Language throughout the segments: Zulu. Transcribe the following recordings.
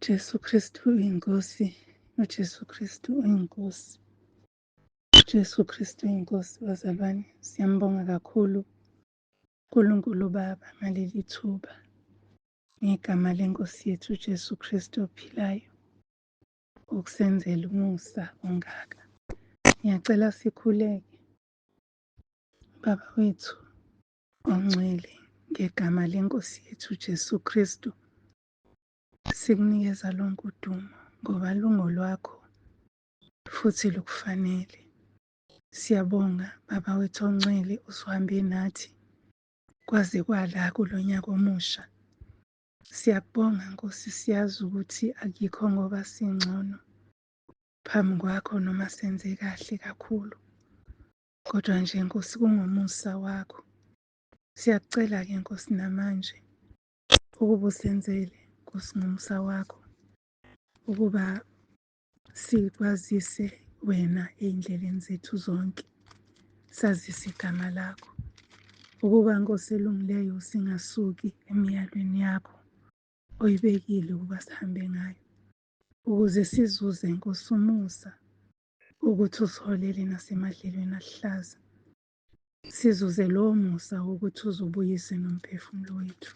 UJesu Kristu uyinkosi, uJesu Kristu uyinkosi. UJesu Kristu uyinkosi bazalwane, siyambonga kakhulu uNkulunkulu Baba ngaleli thuba. Ngegama lenkosi yethu uJesu Kristu ophilayo ukusenzela umusa ongaka. Ngiyacela sikhuleke. Baba wethu ongcwele ngegama lenkosi yethu uJesu Kristu sikunikeza lonke udumo ngoba lungolwakho futhi lukufanele. Siyabonga Baba wethu ongcwele usuhambe nathi kwaze kwala kulo nyaka omusha. Siyakubonga Nkosi, siyazi ukuthi akikho ngoba singcono phambi kwakho noma senze kahle kakhulu, kodwa nje Nkosi kungomusa wakho. Siyakucela-ke Nkosi namanje ukuba usenzele Nkosi ngomusa wakho ukuba sikwazise wena ey'ndleleni zethu zonke, sazise igama lakho ukuba Nkosi elungileyo singasuki emiyalweni yakho oyibekile ukuba sihambe ngayo, ukuze sizuze Nkosi umusa ukuthi usiholele nasemadlelweni aluhlaza, sizuze lowo musa wokuthi uzubuyise nomphefumulo wethu.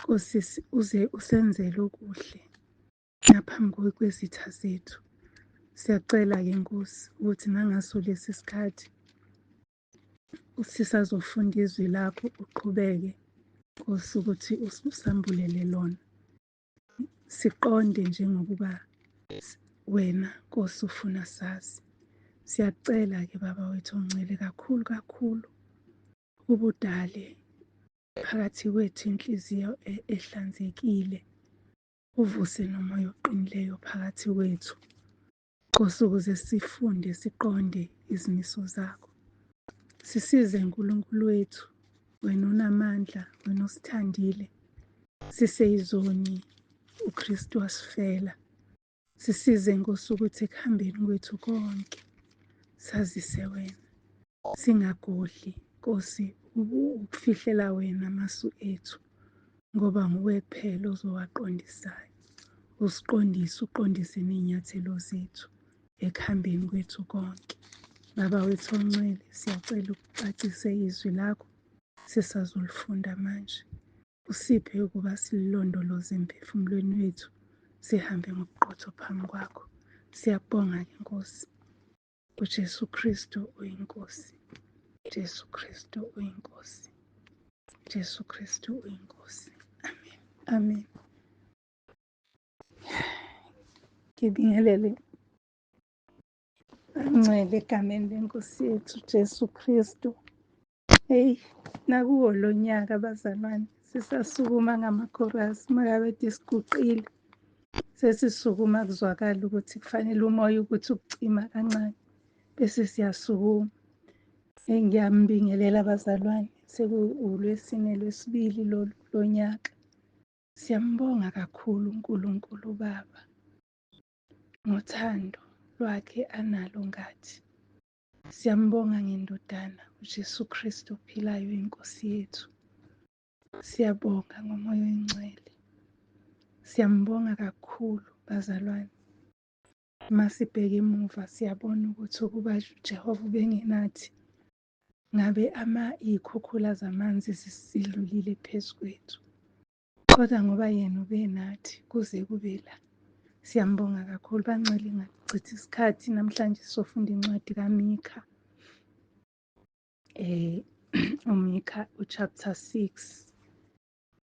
Nkosi uze usenzele okuhle ngaphambi kwezitha zethu. Siyacela-ke Nkosi ukuthi nangaso lesi sikhathi sisazofunda izwi lakho uqhubeke Nkosi ukuthi usambulele lona. Siqonde njengokuba wena Nkosi ufuna sazi. Siyacela-ke Baba wethu ongcwele kakhulu kakhulu ukuba udale phakathi kwethu inhliziyo ehlanzekile, uvuse nomoya oqinileyo phakathi kwethu Nkosi, ukuze sifunde siqonde izimiso zakho. Sisize Nkulunkulu wethu, wena onamandla, wena osithandile, siseyizoni uKristu wasifela. Sisize Nkosi ukuthi ekuhambeni kwethu konke sazise wena, singagodli Nkosi ukufihlela wena amasu ethu, ngoba nguwe kuphela ozowaqondisayo. Usiqondise, uqondise ney'nyathelo zethu ekuhambeni kwethu konke. Baba wethu ongcwele, siyacela ukucacise izwi lakho sisazolifunda manje. Usiphe ukuba sililondoloze emphefumulweni wethu, sihambe ngobuqotho phambi kwakho. Siyakubonga-ke Nkosi. UJesu Kristu uyiNkosi. Jesu Kristu uyiNkosi. Jesu Kristu uyiNkosi. Amen. Amen. Ngibingelele angcwele egameni lenkosi yethu Jesu Kristu. Hey, nakuwo lo nyaka bazalwane sisasukuma ngamakhorasi makabede siguqile sesisukuma kuzwakala ukuthi kufanele umoya ukuthi ukucima kancane bese siyasukuma. Hey, ngiyambingelela bazalwane, sekuwulwesine lwesibili lolu lonyaka. Siyambonga kakhulu uNkulunkulu Baba ngothando lwakhe analo ngathi. Siyambonga ngendodana uJesu Kristu ophilayo inkosi yethu. Siyabonga ngomoya oyingcwele. Siyambonga kakhulu bazalwane. Masibheke emuva siyabona ukuthi ukuba uJehova ubengenathi ngabe ama iy'khukhula zamanzi zisidlulile phezu kwethu. Kodwa ngoba yena ubenathi kuze kube la. Siyambonga kakhulu bancele ngakuchitha isikhathi namhlanje sofunda incwadi kaMikha. uMikha uchapter 6.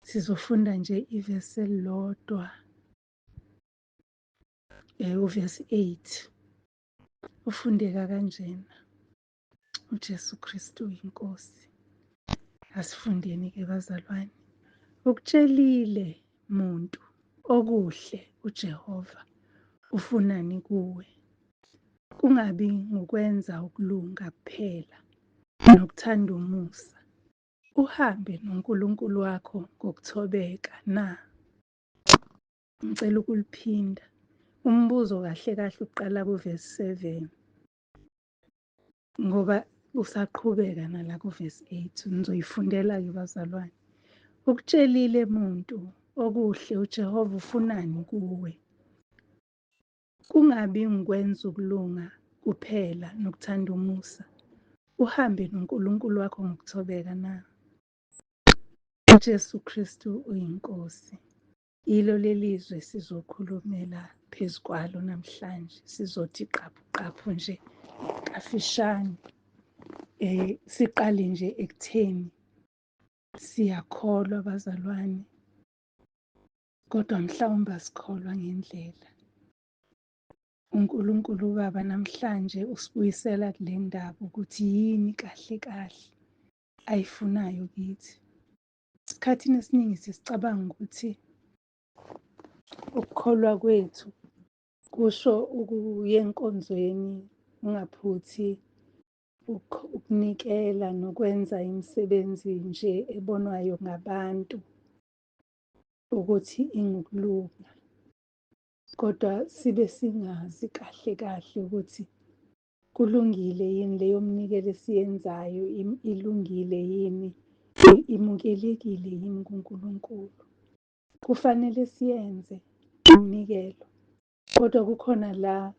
Sizofunda nje ivesi elilodwa. Uvesi 8. Ufundeka kanjena. uJesu Kristu uyinkosi. Asifundeni ke bazalwane. Ukutshelile muntu okuhle uJehova ufunani kuwe. Kungabi ngukwenza ukulunga kuphela nokuthanda umusa. Uhambe noNkulunkulu wakho ngokuthobeka na? Ngicela ukuliphinda. Umbuzo kahle kahle uqala kuvesi 7. Ngoba usaqhubeka nala kuvesi 8 ngizoyifundela-ke bazalwane. Ukutshelile muntu Okuhle uJehova ufunani kuwe? Kungabi ngukwenza ukulunga kuphela nokuthanda umusa, uhambe noNkulunkulu wakho ngokuthobeka na? UJesu Kristu uyiNkosi. Yilo leli zwi esizokhulumela phezu kwalo namhlanje. Sizothi qaphu qaphu nje kafishane. Siqale nje ekutheni siyakholwa bazalwane, kodwa mhlawumbe asikholwa ngendlela. UNkulunkulu uBaba namhlanje usibuyisela kule ndaba ukuthi yini kahle kahle ayifunayo kithi. Esikhathini esiningi sisicabanga ukuthi ukukholwa kwethu kusho ukuya enkonzweni ungaphuthi ukunikela nokwenza imisebenzi nje ebonwayo ngabantu ukuthi ingukulunga, kodwa sibe singazi kahle kahle ukuthi kulungile yini leyo mnikelo esiyenzayo, ilungile yini, imukelekile yini kuNkulunkulu. Kufanele siyenze iminikelo, kodwa kukhona la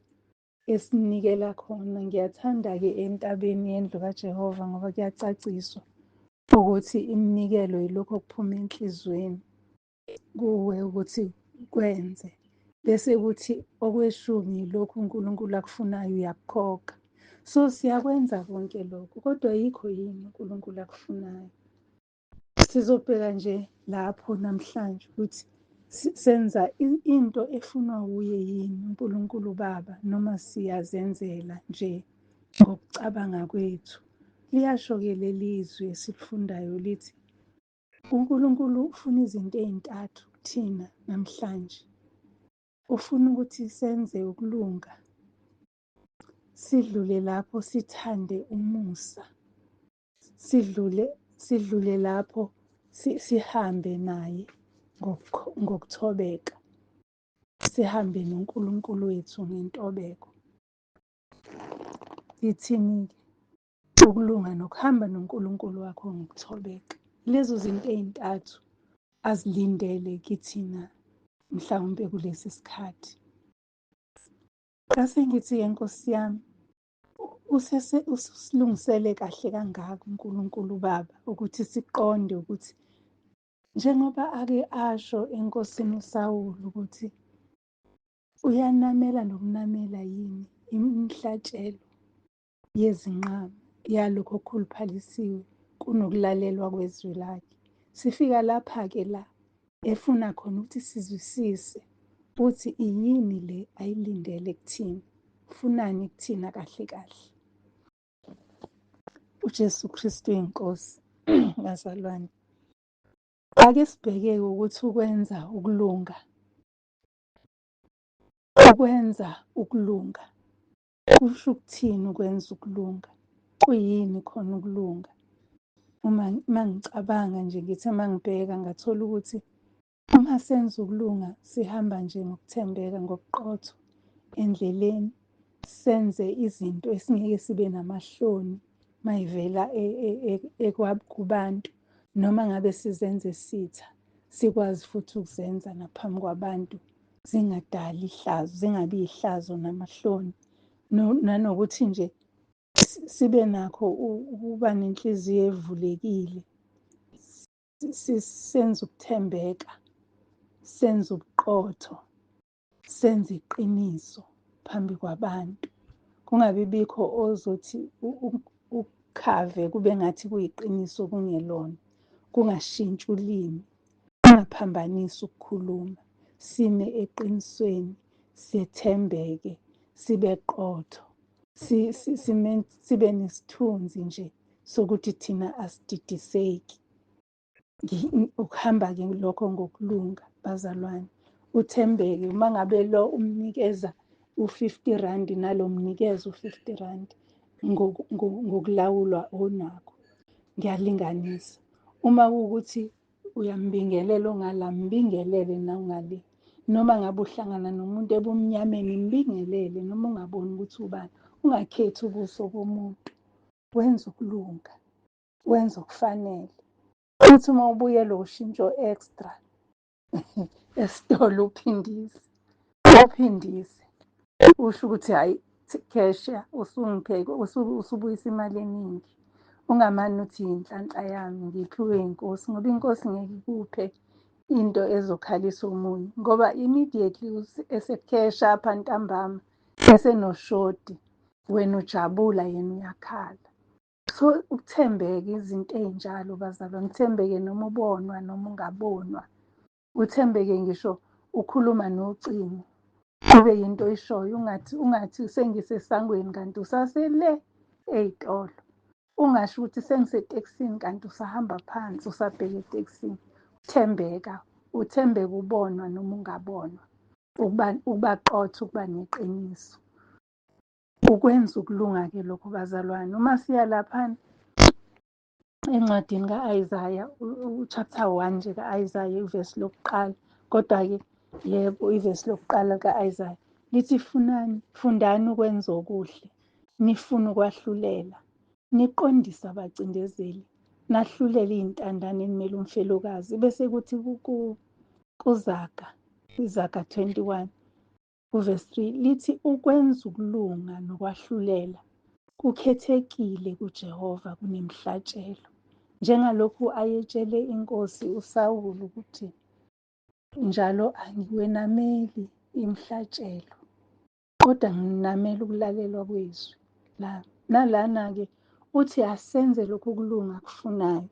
esinikela khona. Ngiyathanda-ke entabeni yendlu kaJehova ngoba kuyacaciswa ukuthi iminikelo yilokhu okuphuma enhliziyweni kuwe ukuthi kwenze, bese kuthi okweshumi yilokhu uNkulunkulu akufunayo, uyakukhokha. So siyakwenza konke lokho, kodwa yikho yini uNkulunkulu akufunayo? Sizobheka nje lapho namhlanje ukuthi senza into efunwa wuye yini uNkulunkulu Baba, noma siyazenzela nje ngokucabanga kwethu. Liyasho-ke leli zwi esilifundayo lithi uNkulunkulu ufuna izinto ey'ntathu kuthina namhlanje. Ufuna ukuthi senze ukulunga, sidlule lapho sithande umusa, sidlule lapho sihambe naye ngokuthobeka, sihambe noNkulunkulu wethu ngentobeko. Ithini-ke? Ukulunga nokuhamba noNkulunkulu wakho ngokuthobeka. Lezo zinto ey'ntathu azilindele kithina mhlawumpe kulesi sikhathi. Ngase ngithi-ke Nkosi yami, ususilungisele kahle kangaka uNkulunkulu Baba ukuthi siqonde ukuthi njengoba ake asho enkosini uSawulu ukuthi uyanamela nokunamela yini imihlatshelo yezinqama yalokho okukhuluphalisiwe kunokulalelwa kwezwi lakhe. Sifika lapha-ke la efuna khona ukuthi sizwisise ukuthi iyini le ayilindele kuthina, ufunani kuthina kahle kahle. UJesu Kristu iNkosi, bazalwane. Ake sibheke ukuthi ukwenza ukulunga, ukwenza ukulunga kusho ukuthini ukwenza ukulunga? Kuyini khona ukulunga? Uma mangicabanga nje ngithe mangibheka ngathola ukuthi uma senza ukulunga sihamba nje ngokuthembeka, ngobuqotho endleleni, senze izinto esingeke sibe namahloni mayivela kubantu, noma ngabe sizenze sitha, sikwazi futhi ukuzenza naphambi kwabantu, zingadali ihlazo, zingabi ihlazo namahloni, nanokuthi nje sibe nakho ukuba nenhliziyo evulekile, senze ukuthembeka, senze ubuqotho, senze iqiniso phambi kwabantu. Kungabi bikho ozothi ukukhave kube ngathi kuyiqiniso kungelona, kungashintshi ulimi, kungaphambanisi ukukhuluma, sime eqinisweni, sethembeke, sibe qotho, sibe nesithunzi nje sokuthi thina asididiseki. Ukuhamba-ke lokho ngokulunga bazalwane, uthembeke. Uma ngabe lo umnikeza u-50 rand, nalo mnikeza u-50 rand ngokulawulwa onakho. Ngiyalinganisa. Uma kuwukuthi uyambingelela ongala, mbingelele nawungale. Noma ngabe uhlangana nomuntu ebumnyameni, mbingelele noma ungaboni ukuthi ubani. Ungakhethi ubuso bomuntu. Wenza ukulunga, wenza okufanele. Futhi uma ubuyelwa ushintsho extra, esitolo uphindise, uphindise usho ukuthi hhayi cash usungiphe usubuyisa imali eningi. Ungamane uthi yinhlanhla yami ngiyiphiwe inkosi, ngoba inkosi ngeke ikuphe into ezokhalisa omunye, ngoba immediately esekhesha apha ntambama esenoshoti, wena ujabula yena uyakhala. So ukuthembeka izinto ey'njalo bazalwane, uthembeke noma ubonwa noma ungabonwa, uthembeke ngisho ukhuluma nocingo, kube yinto oyishoyo, ungathi sengisesangweni kanti usasele ey'tolo. Ungasho ukuthi sengisetekisini kanti usahamba phansi usabheka etekisini. Thembeka, uthembeke ubonwa noma ungabonwa, ukuba qotho, ukuba neqiniso. Ukwenza ukulunga-ke lokho bazalwane. Uma siya laphana encwadini ka-Isaya, u-chapter 1 nje ka-Isaya, ivesi lokuqala, kodwa-ke yebo, ivesi lokuqala lika-Isaya lithi funani, fundani ukwenza okuhle, nifune ukwahlulela, niqondise abacindezeli, nahlulele iy'ntandane nimele umfelokazi. Bese kuthi kuZaga, iZaga 21 uvesi 3 lithi ukwenza ukulunga nokwahlulela kukhethekile kuJehova kunemihlatshelo. Njengalokhu ayetshele inkosi uSawulu ukuthi njalo angiwenameli imihlatshelo, kodwa nginamela ukulalelwa kwezwi lami. Nalana-ke uthi asenze lokhu ukulunga akufunayo.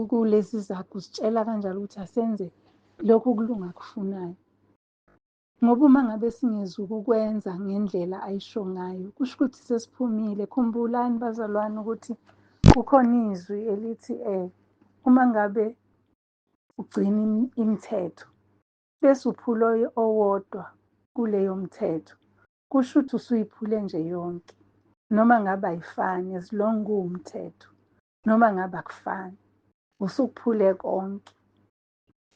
Kulezi zaga usitshela kanjalo ukuthi asenze lokhu ukulunga akufunayo. Ngoba uma ngabe singezukukwenza ngendlela ayisho ngayo, kusho ukuthi sesiphumile. Khumbulani bazalwane ukuthi kukhona izwi elithi uma ngabe ugcina imithetho bese uphula owodwa kuleyo mthetho, kusho ukuthi usuyiphule nje yonke. Noma ngabe ayifani, as long kuwumthetho, noma ngabe akufani, usukuphule konke.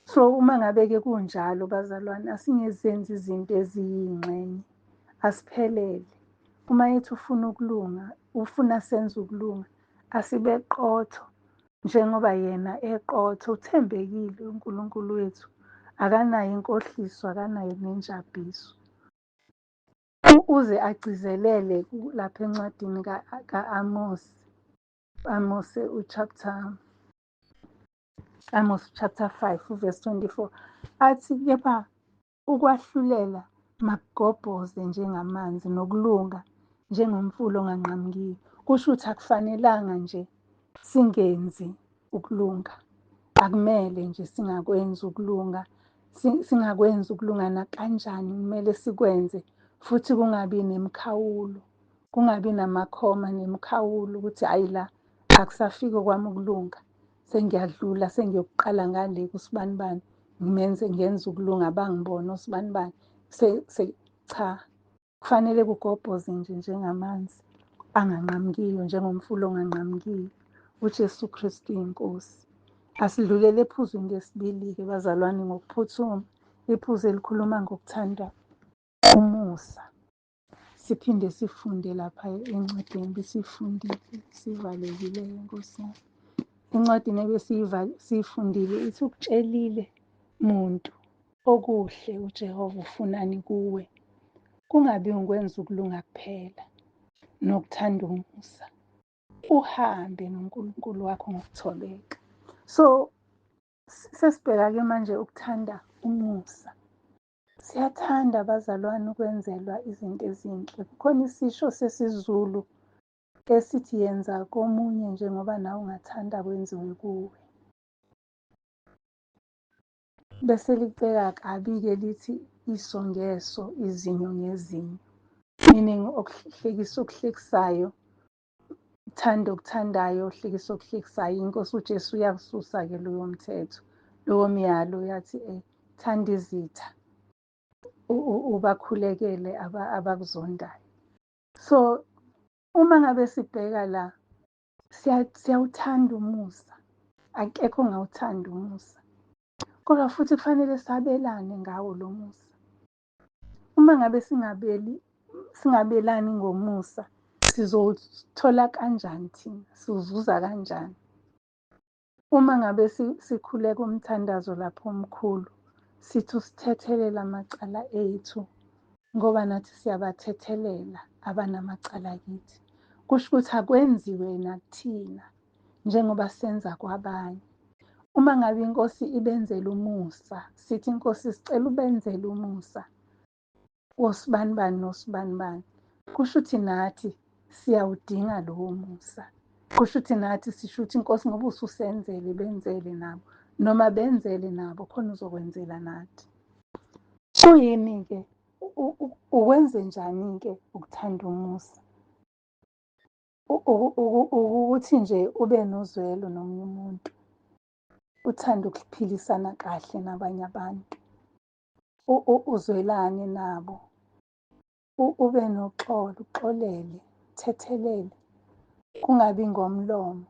So uma ngabe-ke kunjalo bazalwane, asingezenzi izinto eziyingxenye, asiphelele. Uma ethi ufuna ukulunga, ufuna senze ukulunga, asibe qotho njengoba yena eqotho, uthembekile uNkulunkulu wethu, akanayo inkohliso, akanayo nenjabhiso. Uze agcizelele lapha encwadini ka-Amos, Amos u-chapter, Amos chapter 5 verse 24, athi kepha ukwahlulela makugobhoze njengamanzi nokulunga njengomfula onganqamukiyo. Kusho ukuthi akufanelanga nje singenzi ukulunga, akumele nje singakwenzi ukulunga, singakwenzi ukulunga nakanjani, kumele sikwenze futhi kungabi nemikhawulo, kungabi namakhoma nemikhawulo ukuthi hhayi la akusafiki kwami ukulunga, sengiyadlula sengiyokuqala ngale kusibanibani, ngimenze ngenze ukulunga bangibone osibanibani. Cha, kufanele kugobhoze nje njengamanzi anganqamukiyo, njengomfula onganqamukiyo. uJesu Kristu inkosi. Asidlulele ephuzwini lesibili-ke bazalwane ngokuphuthuma, iphuzu elikhuluma ngokuthanda umusa. Siphinde sifunde lapha encwadini ebesiyifundile, sivalekile Nkosi yami. Encwadini ebesiyifundile ithi ukutshelile muntu okuhle uJehova ufunani kuwe, kungabi ukwenza ukulunga kuphela nokuthanda umusa, uhambe noNkulunkulu wakho ngokuthobeka. So sesibheka-ke manje ukuthanda umusa. Siyathanda bazalwane ukwenzelwa izinto ezinhle. Kukhona isisho sesiZulu esithi yenza komunye njengoba nawe ungathanda kwenziwe kuwe. Bese liceka kabi-ke lithi iso ngeso, izinyo ngezinyo. Meaning okuhlekisa okuhlekisayo, thanda okuthandayo, hlekisa okuhlekisayo. Inkosi uJesu uyakususa-ke lowo mthetho, lowo myalo, yathi thanda izitha, ubakhulekele abakuzondayo. So uma ngabe sibheka la, siyawuthanda umusa, akekho ongawuthandi umusa, kodwa futhi kufanele sabelane ngawo lo musa. Uma ngabe singabelani ngomusa, sizowuthola kanjani thina? Siwuzuza kanjani? Uma ngabe sikhuleka umthandazo lapho omkhulu, sithi usithethelele amacala ethu, ngoba nathi siyabathethelela abanamacala kithi. Kusho ukuthi akwenziwe nakuthina njengoba senza kwabanye. Uma ngabe inkosi ibenzela umusa, sithi inkosi sicela ubenzele umusa osibanibani nosibanibani. Kusho ukuthi nathi siyawudinga lowo musa. Kusho ukuthi nathi sisho ukuthi inkosi ngoba ususenzele, benzele nabo, noma benzele nabo khona uzokwenzela nathi. Kuyini-ke? Ukwenze njani-ke ukuthanda umusa? Ukuthi nje ube nozwelo nomunye umuntu, uthande ukuphilisana kahle nabanye abantu, uzwelane nabo, ube noxolo, uxolele, uthethelele, kungabi ngomlomo,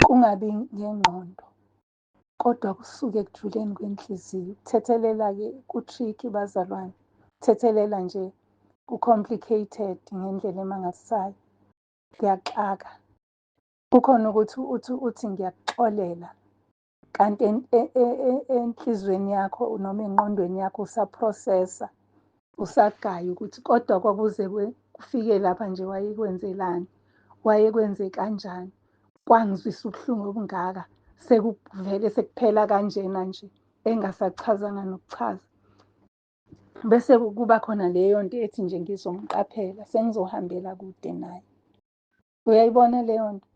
kungabi ngengqondo, kodwa kusuke ekujuleni kwenhliziyo. Ukuthethelela-ke ku-tricky bazalwane, ukuthethelela nje ku-complicated ngendlela emangalisayo, kuyaxaka. Kukhona ukuthi uthi ngiyakuxolela, kanti enhliziyweni yakho noma engqondweni yakho usaprocessa, usagaya ukuthi kodwa kwakuze kufike lapha nje wayekwenzelani, wayekwenze kanjani, kwangizwisa ubuhlungu obungaka, sekuvele sekuphela kanjena nje, engasachazanga nokuchaza. Bese kuba khona leyo nto ethi nje ngizomqaphela, sengizohambela kude naye. Uyayibona leyo nto?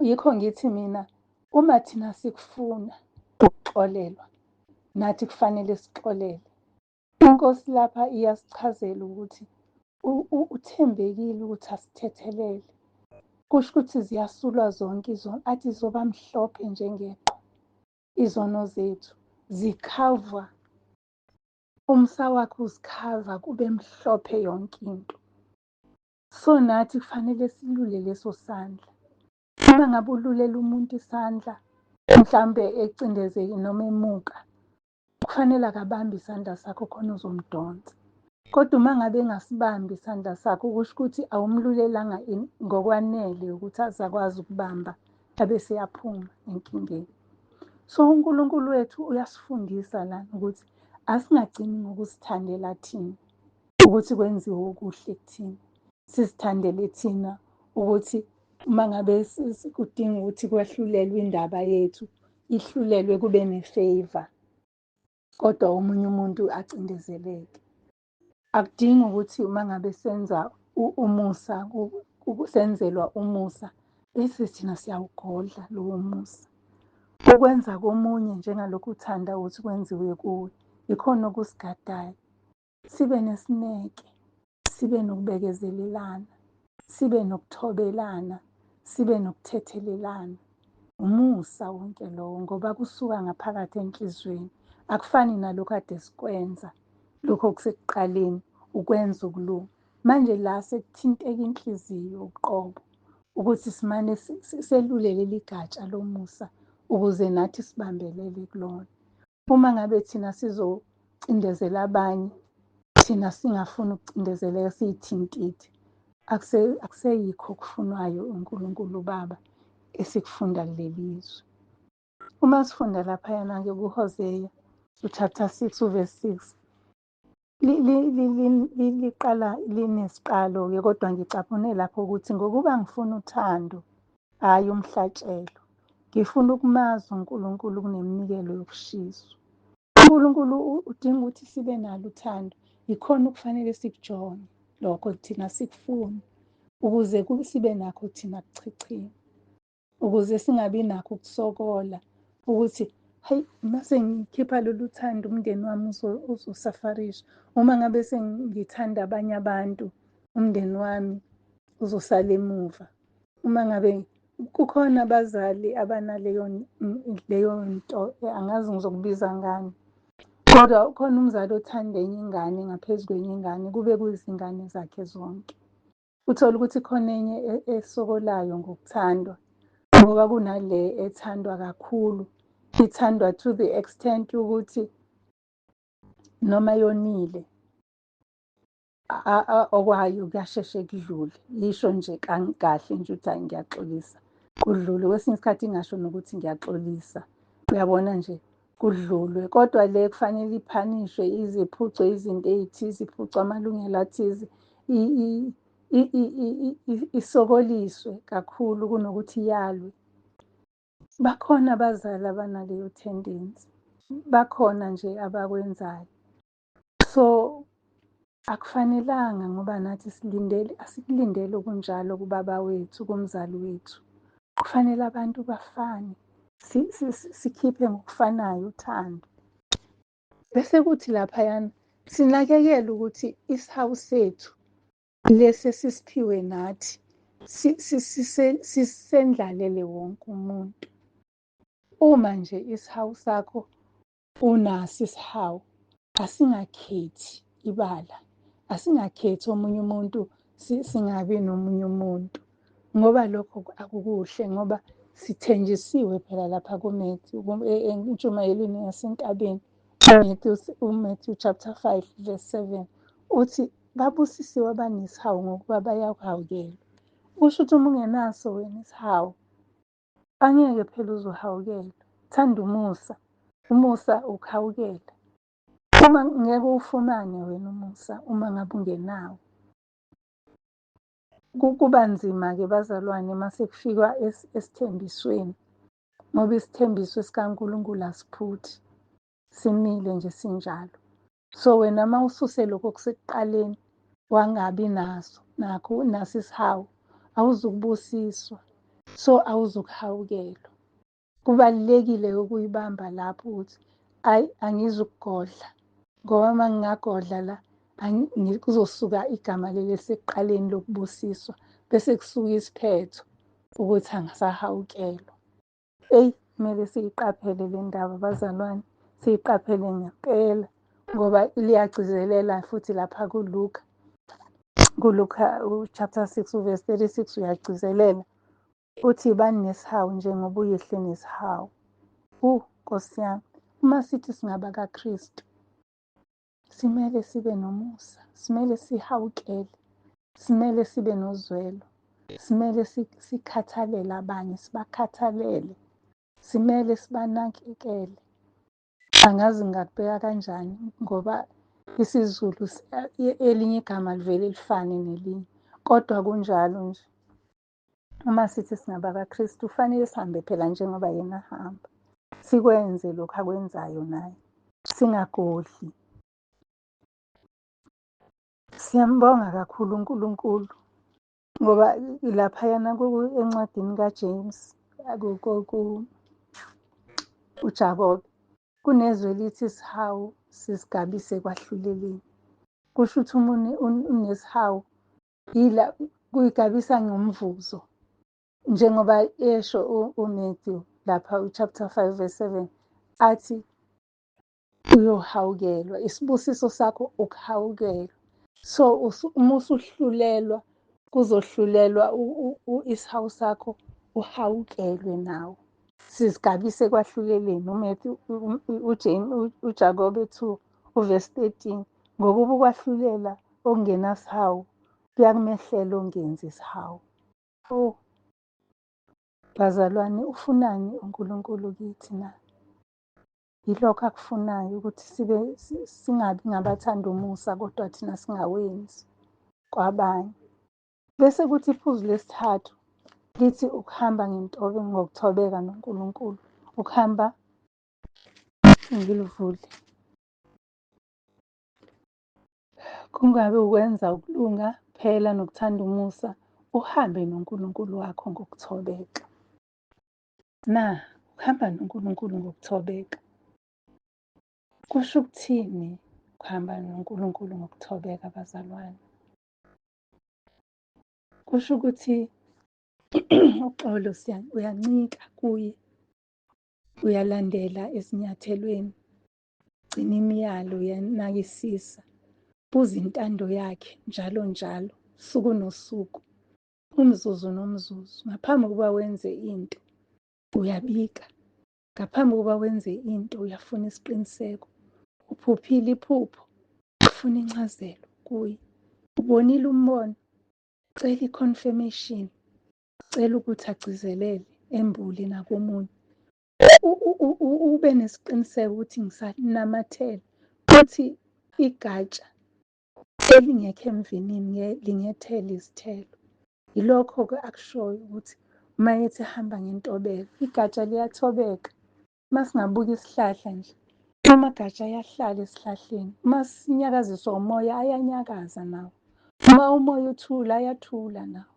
Yikho ngithi mina, uma thina sikufuna ukuxolelwa, nathi kufanele sixolele. Inkosi lapha iyasichazela ukuthi uthembekile ukuthi asithethelele. Kusho ukuthi ziyasulwa zonke izono, athi zoba mhlophe njengeqhwa izono zethu, zikhavwa. Umsa wakhe uzikhava kube mhlophe yonke into. So nathi kufanele silule leso sandla. Uma ngabe ululela umuntu isandla, mhlambe ecindezekile noma emuka, kufanele akabambe isandla sakho khona uzomdonsa. Kodwa uma ngabe engasibambi isandla sakho, kusho ukuthi awumlulelanga ngokwanele ukuthi azakwazi ukubamba ebese eyaphuma enkingeni. So uNkulunkulu wethu uyasifundisa lana ukuthi asingagcini ngokusithandela thina, ukuthi kwenziwe okuhle kuthina. Sisithandele thina ukuthi uma ngabe kudinga ukuthi kwehlulelwe indaba yethu, ihlulelwe kube ne-favour, kodwa omunye umuntu acindezeleke. Akudingi ukuthi uma ngabe senza umusa, senzelwa umusa, bese thina siyawugodla lowo musa. Ukwenza komunye njengalokhu uthanda ukuthi kwenziwe kuwe, ikhona okusigadayo. Sibe nesineke, sibe nokubekezelelana, sibe nokuthobelana, sibe nokuthethelelana. Umusa wonke lowo, ngoba kusuka ngaphakathi enhliziyweni. Akufani nalokhu ade sikwenza, lokho okusekuqaleni, ukwenza ukulunga. Manje la sekuthinteka inhliziyo uqobo, ukuthi simane selule leli gatsha lomusa ukuze nathi sibambelele kulona. Uma ngabe thina sizocindezela abanye, thina singafuni ukucindezeleka, siyithintithe, akuseyikho okufunwayo uNkulunkulu uBaba esikufunda kuleli zwe. Uma sifunda laphayana-ke kuHosea, chapter 6 uverse 6, liqala linesiqalo-ke, kodwa ngicaphune lapho ukuthi ngokuba ngifuna uthando, hhayi umhlatshelo. Ngifuna ukumazi uNkulunkulu kuneminikelo yokushiswa. uNkulunkulu udinga ukuthi sibe nalo uthando, yikhona okufanele sikujonge lokho thina sikufune, ukuze sibe nakho thina kuchichima, ukuze singabi nakho ukusokola ukuthi hayi mase ngikhipha lolu thando umndeni wami uzosafarisha, uma ngabe sengithanda abanye abantu umndeni wami uzosala emuva. Uma ngabe kukhona abazali abanaleyo leyo nto, angazi ngizokubiza ngani, kodwa ukhona umzali othanda enye ingane ngaphezu kwenye ingane, kube kuyizingane zakhe zonke. Uthole ukuthi khona enye esokolayo ngokuthandwa, ngoba kunale ethandwa kakhulu, ithandwa to the extent ukuthi noma yonile okwayo kuyasheshe kudlule. Yisho nje kahle nje ukuthi hayi ngiyaxolisa, Kudlulwe. Kwesinye isikhathi ingasho nokuthi ngiyaxolisa. Uyabona nje, kudlulwe. Kodwa le kufanele iphanishwe, ize iphucwe izinto ey'thize, iphucwe amalungelo athize, isokoliswe kakhulu kunokuthi iyalwe. Bakhona abazali abanaleyo tendency, bakhona nje abakwenzayo. So akufanelanga ngoba nathi silindele, asikulindele okunjalo kubaba wethu, kumzali wethu. Kufanele abantu bafane, sikhiphe ngokufanayo uthando. Bese kuthi laphayana sinakekele ukuthi isihawu sethu lesi esisiphiwe nathi sisendlalele wonke umuntu. Uma nje isihawu sakho unaso isihawu, asingakhethi ibala, asingakhethi omunye umuntu, singabi nomunye umuntu, ngoba lokho akukuhle, ngoba sithenjisiwe phela lapha kuMatthew, entshumayelweni yasentabeni, uMatthew chapter 5 verse 7 uthi babusisiwe abanesihawu ngokuba bayakuhawukelwa. Kusho ukuthi uma ungenaso wena isihawu, angeke phela uzohawukelwa. Thanda umusa, umusa ukuhawukela. Uma ngeke uwufumane wena umusa uma ngabe ungenawo. Kuba nzima-ke bazalwane uma sekufikwa esithembisweni, ngoba isithembiso sikaNkulunkulu asiphuthi, simile nje sinjalo. So wena uma ususe lokho okusekuqaleni wangabi naso, nakho naso isihawu, awuzukubusiswa, so awuzukuhawukelwa. Kubalulekile ukuyibamba lapho ukuthi ayi angizukugodla, ngoba uma ngingagodla la kuzosuka igama leli elisekuqaleni lokubusiswa, bese kusuka isiphetho ukuthi angisahawukelwa. Eyi, kumele siyiqaphele le ndaba bazalwane, siyiqaphele ngempela, ngoba liyagcizelela futhi lapha kuLuka, kuLuka chapter 6 verse 36 uyagcizelela uthi bani nesihawu njengoba uYihlo enesihawu. Nkosi yami, uma sithi singaba kaKristu, simele sibe nomusa, simele sihawukele, simele sibe nozwelo, simele sikhathalele abanye, sibakhathalele, simele sibanakekele. Angazi ngingakubeka kanjani ngoba isiZulu elinye igama livele lifane nelinye, kodwa kunjalo nje. Uma sithi singaba kaKristu kufanele sihambe phela njengoba yena ahamba, sikwenze lokhu akwenzayo naye, singagodli. Siyambonga kakhulu uNkulunkulu ngoba laphayana encwadini kaJames, uJakobe, kunezwi elithi isihawu sisigabise ekwahluleleni. Kusho ukuthi uma unesihawu yila kuyigabisa ngomvuzo, njengoba esho uMatthew lapha u-chapter 5 verse 7 athi uyohawukelwa, isibusiso sakho ukuhawukelwa. So uma usuhlulelwa, kuzohlulelwa isihawu sakho, uhawukelwe nawe. Sizigabise ekwahluleleni. UMatthew, uJames, uJakobe 2 uverse 13, ngokuba ukwahlulela okungenasihawu kuyakumehlela ongenzi isihawu. Oh, bazalwane, ufunani uNkulunkulu kithi na? Yilokho akufunayo, ukuthi sibe singabi ngabathanda umusa kodwa thina singawenzi kwabanye. Bese kuthi iphuzu lesithathu lithi ukuhamba ngentobe ngokuthobeka noNkulunkulu. Ukuhamba, ngilivule. Kungabe ukwenza ukulunga phela nokuthanda umusa, uhambe noNkulunkulu wakho ngokuthobeka. Na, ukuhamba noNkulunkulu ngokuthobeka kusho ukuthini? Ukuhamba noNkulunkulu ngokuthobeka bazalwane kusho ukuthi uxolo uyancika kuye, uyalandela ezinyathelweni, gcina imiyalo, uyanakisisa, buza intando yakhe njalo njalo, suku nosuku, umzuzu nomzuzu. Ngaphambi kokuba wenze into uyabika, ngaphambi kokuba wenze into uyafuna isiqiniseko. Uphuphile iphupho, ufuna incazelo kuye. Ubonile umbono, cela i-confirmation. Cela ukuthi agcizelele, embule nakomunye. Ube nesiqiniseko ukuthi ngisanamathele futhi igatsha elingekho emvinini lingethela izithelo. Yilokho-ke akushoyo ukuthi uma ethi hamba ngentobeko, igatsha liyathobeka. Uma singabuka isihlahla nje, amagatsha ayahlala esihlahleni. Uma sinyakaziswa umoya, ayanyakaza nawo. Uma umoya uthula, ayathula nawo,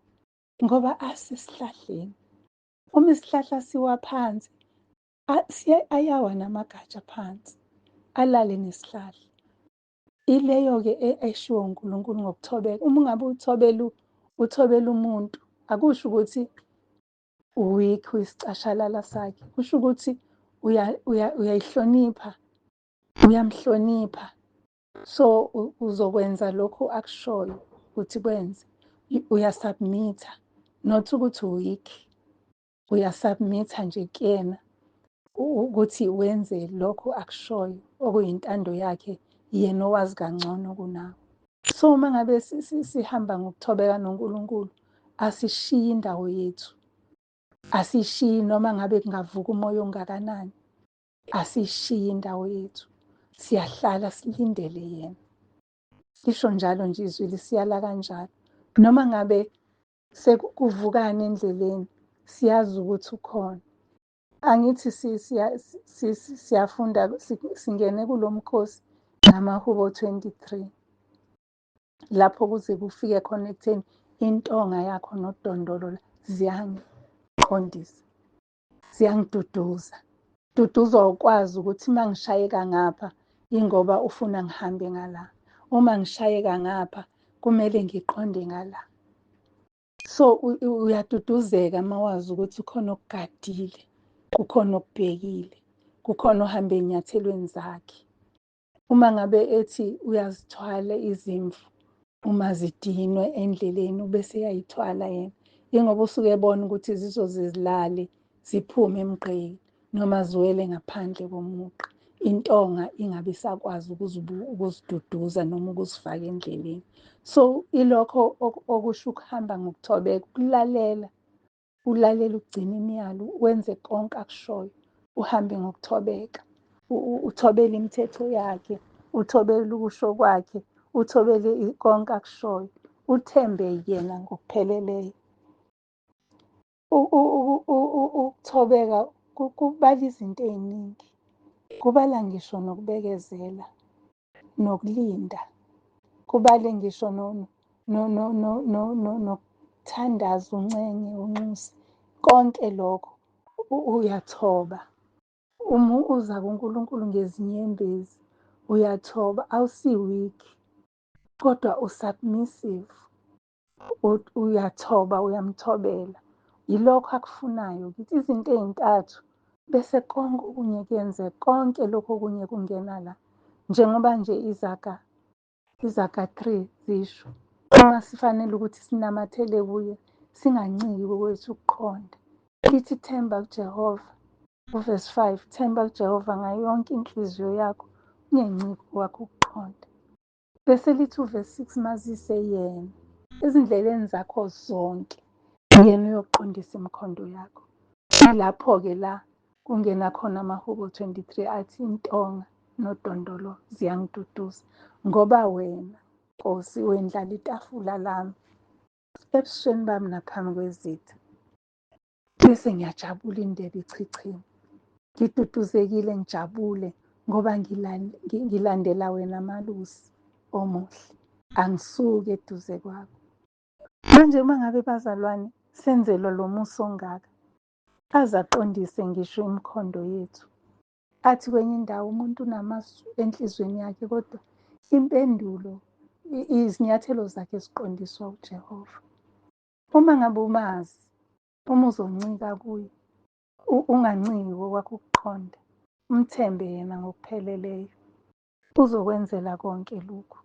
ngoba asesihlahleni. Uma isihlahla siwa phansi, ayawa namagatsha phansi, alale nesihlahla. Ileyo-ke eshiwo uNkulunkulu ngokuthobeka. Uma ungabe uthobela, uthobela umuntu, akusho ukuthi uweak, uyisicashalala sakhe. Kusho ukuthi uyayihlonipha, uyamhlonipha. So uzokwenza lokhu akushoyo ukuthi kwenze. Uyasubmitha, not ukuthi uweak. Uyasubmitha nje kuyena ukuthi wenze lokhu akushoyo okuyintando yakhe, yena owazi kangcono kunawe. So uma ngabe sihamba ngokuthobeka noNkulunkulu, asishiyi indawo yethu, asishiyi noma ngabe kungavuka umoya ongakanani, asishiyi indawo yethu, siyahlala silindele yena. Lisho njalo nje izwi, lisiyala kanjalo. Noma ngabe sekuvukana endleleni, siyazi ukuthi ukhona. Angithi siyafunda, singene kulo mkhosi ngamaHubo 23, lapho kuze kufike khona ekutheni intonga yakho nodondolo ziyangiqondisa, ziyangiduduza. Duduzwa ukwazi ukuthi uma ngishayeka ngapha ingoba ufuna ngihambe ngala, uma ngishayeka ngapha kumele ngiqonde ngala. So uyaduduzeka uma wazi ukuthi ukhona okugadile, kukhona okubhekile, kukhona ohamba ey'nyathelweni zakhe. Uma ngabe ethi uyazithwala izimvu uma zidinwe endleleni, ubese eyayithwala yena, ingoba usuke ebona ukuthi zizoze zilale ziphume emgqeni noma ziwele ngaphandle komugqa, intonga ingabe isakwazi ukuziduduza noma ukuzifaka endleleni. So ilokho okusho ukuhamba ngokuthobeka, ukulalela, ulalela, ugcine imiyalo, wenze konke akushoyo, uhambe ngokuthobeka, uthobele imithetho yakhe, uthobele ukusho kwakhe, uthobele konke akushoyo, uthembe yena ngokupheleleyo. Ukuthobeka kubala izinto ey'ningi, kubala ngisho nokubekezela, nokulinda, kubale ngisho nokuthandaza, uncenge, unxuse. Konke lokho uyathoba. Uma uza kuNkulunkulu ngezinyembezi, uyathoba, awusi-weak, kodwa usubmissive. Uyathoba, uyamthobela. Yilokho akufunayo kithi, izinto ey'ntathu, bese konke okunye kuyenzeka, konke lokhu okunye kungena la. Njengoba nje iZaga 3 zisho, uma sifanele ukuthi sinamathele kuye, singanciki kokwethu ukuqonda. Lithi themba kuJehova, uvesi 5, themba kuJehova ngayo yonke inhliziyo yakho, ungenciki kwakho ukuqonda. Bese lithi uvesi 6, mazise yena ezindleleni zakho zonke, yena uyoqondisa imikhondo yakho. Yilapho-ke la kungena khona amaHubo 23 athi intonga nodondolo ziyangiduduza, ngoba wena Nkosi wendlala itafula lami ebusweni bami naphambi kwezitha. Bese ngiyajabula, indebe ichichima, ngiduduzekile, ngijabule ngoba ngilandela wena malusi omuhle, angisuki eduze kwakho. Manje uma ngabe bazalwane senzelwa lo musa ongaka, aze aqondise ngisho imikhondo yethu. Athi kwenye indawo umuntu unamasu enhliziyweni yakhe, kodwa impendulo, izinyathelo zakhe ziqondiswa uJehova. Uma ngabe umazi, uma uzoncika kuye, unganciki kokwakho ukuqonda, umthembe yena ngokupheleleyo, uzokwenzela konke lokhu.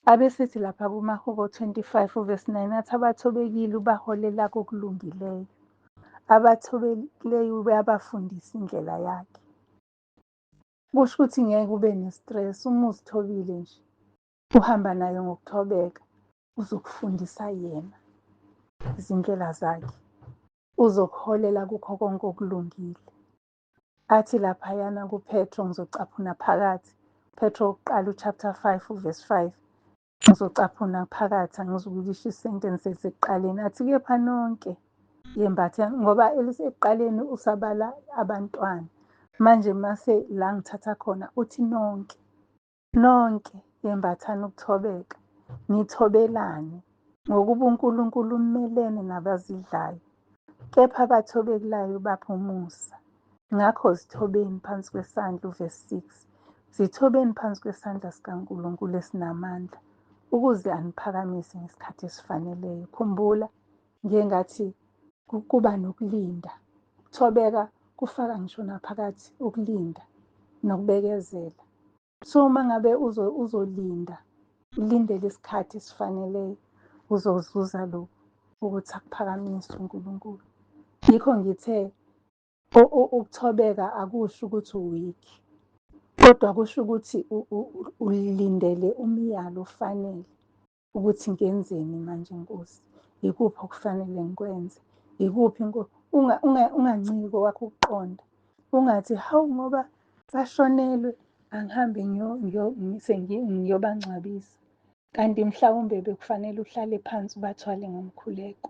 Abesithi lapha kumaHubo 25 uvesi 9 athi abathobekile ubaholela kokulungileyo, abathobekileyo uyabafundisa indlela yakhe. Kusho ukuthi ngeke ube ne-stress uma uzithobile nje, uhamba naye ngokuthobeka, uzokufundisa yena. Izindlela zakhe, uzokuholela kukho konke okulungile. Athi laphayana kuPetro, ngizocaphuna phakathi, Petro wokuqala uchapter 5 uverse 5, ngizocaphuna phakathi, angizukulisho isentence esekuqaleni. Athi kepha nonke yembatha, ngoba elisekuqaleni usabala abantwana. Manje mase la ngithatha khona uthi nonke, nonke yembathani ukuthobeka, nithobelane, ngokuba uNkulunkulu umelene nabazidlayo, kepha abathobekelayo bapha umusa. Ngakho zithobeni phansi kwesandla, uverse 6, zithobeni phansi kwesandla sikaNkulunkulu esinamandla, ukuze aniphakamise ngesikhathi esifaneleyo. Khumbula, ngiye ngathi kuba nokulinda. Ukuthobeka kufaka ngisho naphakathi ukulinda nokubekezela. So uma ngabe uzolinda, ulindele isikhathi esifaneleyo, uzozuza lokhu ukuthi akuphakamise uNkulunkulu. Yikho ngithe ukuthobeka akusho ukuthi uweak, kodwa kusho ukuthi ulindele umyalo ofanele ukuthi ngenzeni manje Nkosi, ikuphi okufanele ngikwenze, ikuphi unganciki kokwakho ukuqonda, ungathi hawu ngoba bashonelwe angihambe ngiyobangcwabisa, kanti mhlawumbe bekufanele uhlale phansi ubathwale ngomkhuleko,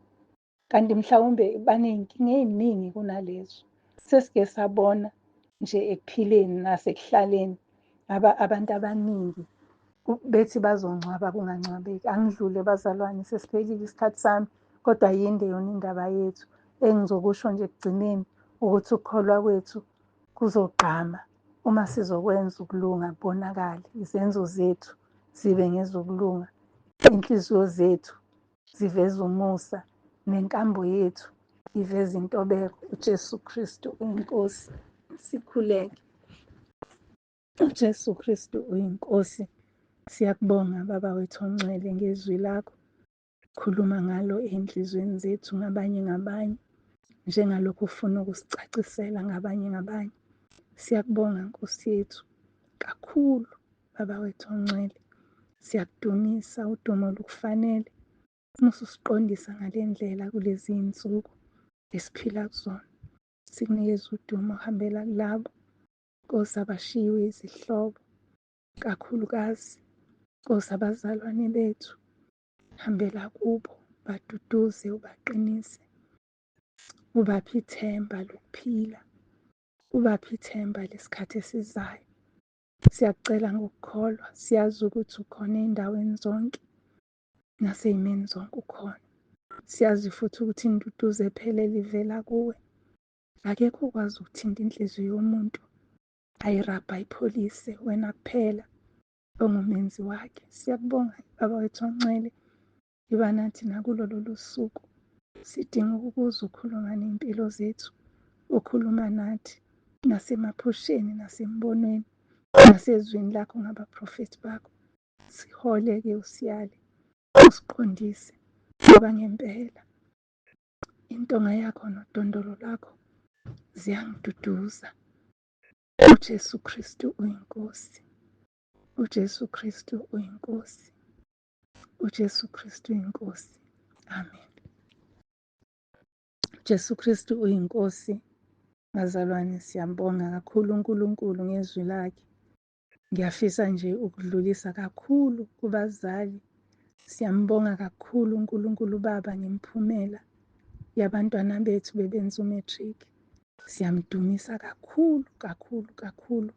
kanti mhlawumbe baney'nkinga ey'ningi kunalezo. Sesike sabona nje ekuphileni nasekuhlaleni abantu abaningi bethi bazongcwaba kungangcwabeki. Angidlule bazalwane, sesiphelile isikhathi sami, kodwa yinde yona indaba yethu. Engizokusho nje ekugcineni ukuthi ukukholwa kwethu kuzogqama uma sizokwenza ukulunga kubonakale, izenzo zethu zibe ngezokulunga, inhliziyo zethu ziveze umusa, nenkambo yethu iveze intobeko. uJesu Kristu uyiNkosi. Sikhuleke. uJesu Kristu uyiNkosi. Siyakubonga Baba wethu ongcwele ngezwi lakho. Khuluma ngalo ey'nhliziyweni zethu ngabanye ngabanye, njengalokhu ufuna ukusicacisela ngabanye ngabanye. Siyakubonga Nkosi yethu kakhulu Baba wethu ongcwele. Siyakudumisa, udumo lukufanele. Musa usiqondisa ngale ndlela kulezi iy'nsuku esiphila kuzona. Sikunikeza udumo, hambela kulabo Nkosi abashiyiwe izihlobo, kakhulukazi Nkosi abazalwane bethu, hambela kubo, baduduze, ubaqinise, ubaphe ithemba lokuphila, ubaphe ithemba lesikhathi esizayo. Siyakucela ngokukholwa, siyazi ukuthi ukhona ey'ndaweni zonke nasey'meni zonke ukhona. Siyazi futhi ukuthi induduzo ephelele ivela kuwe. Akekho okwazi ukuthinta inhliziyo yomuntu ayirabhe ayipholise, wena kuphela ongumenzi wakhe. Siyakubonga Baba wethu ongcwele, iba nathi nakulo lolu suku. Sidinga ukukuzwa ukhuluma ney'mpilo zethu, ukhuluma nathi nasemaphusheni, nasembonweni, nasezwini lakho ngabaprofethi bakho. Sihole-ke, usiyale, usiqondise, ngoba ngempela intonga yakho nodondolo lwakho ziyangiduduza. uJesu Kristu uyiNkosi. uJesu Kristu uyiNkosi. uJesu Kristu uyiNkosi. Amen. Jesu Kristu uyiNkosi. Bazalwane, siyambonga kakhulu uNkulunkulu ngezwi lakhe. Ngiyafisa nje ukudlulisa kakhulu kubazali. Siyambonga kakhulu uNkulunkulu Baba ngemiphumela yabantwana bethu bebenza umatric. Siyamdumisa kakhulu kakhulu kakhulu.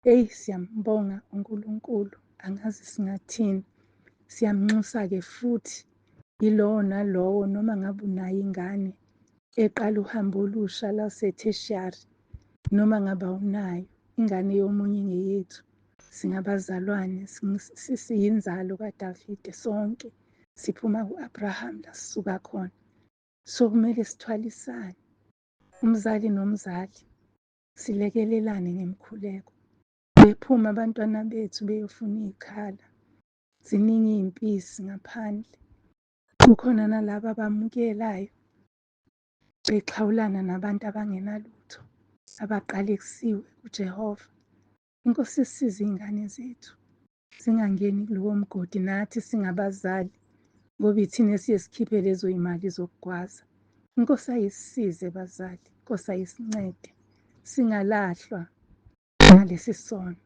Eyi, siyambonga uNkulunkulu, angazi singathini. Siyamnxusa-ke futhi yilowo nalowo, noma ngabe unayo ingane eqala uhambo olusha lwase-tertiary, noma ngabe awunayo, ingane yomunye ingeyethu. Singabazalwane, siyinzalo kaDavide sonke, siphuma ku-Abraham la sisuka khona. So kumele sithwalisane, umzali nomzali, silekelelane ngemikhuleko. Bephuma abantwana bethu beyofuna iy'khala, ziningi iy'mpisi ngaphandle. Kukhona nalaba abamukelayo bexhawulana nabantu abangenalutho, abaqalekisiwe kuJehova. Inkosi isisize iy'ngane zethu zingangeni kulowo mgodi, nathi singabazali. Ngoba ithina esiye sikhiphe lezo y'mali zokugwaza. Inkosi ayisisize bazali, inkosi ayisincede. Singalahlwa ngalesi sono.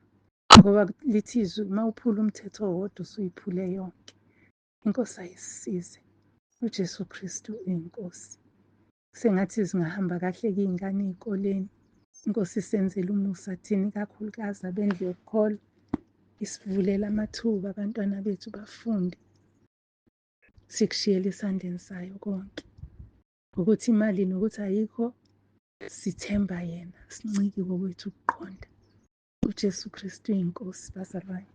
Ngoba lithi izwi uma uphula umthetho owodwa usuyiphule yonke. Inkosi ayisisize. UJesu Kristu uyinkosi. Sengathi zingahamba kahle-ke iy'ngane ey'koleni. Inkosi isenzele umusa thina ikakhulukazi abendlu yokukholwa. Isivulele amathuba abantwana bethu bafunde. Sikushiyele esandleni sayo konke. Ukuthi imali nokuthi ayikho, sithemba yena, sincike kokwethu ukuqonda. UJesu Kristu uyinkosi bazalwane.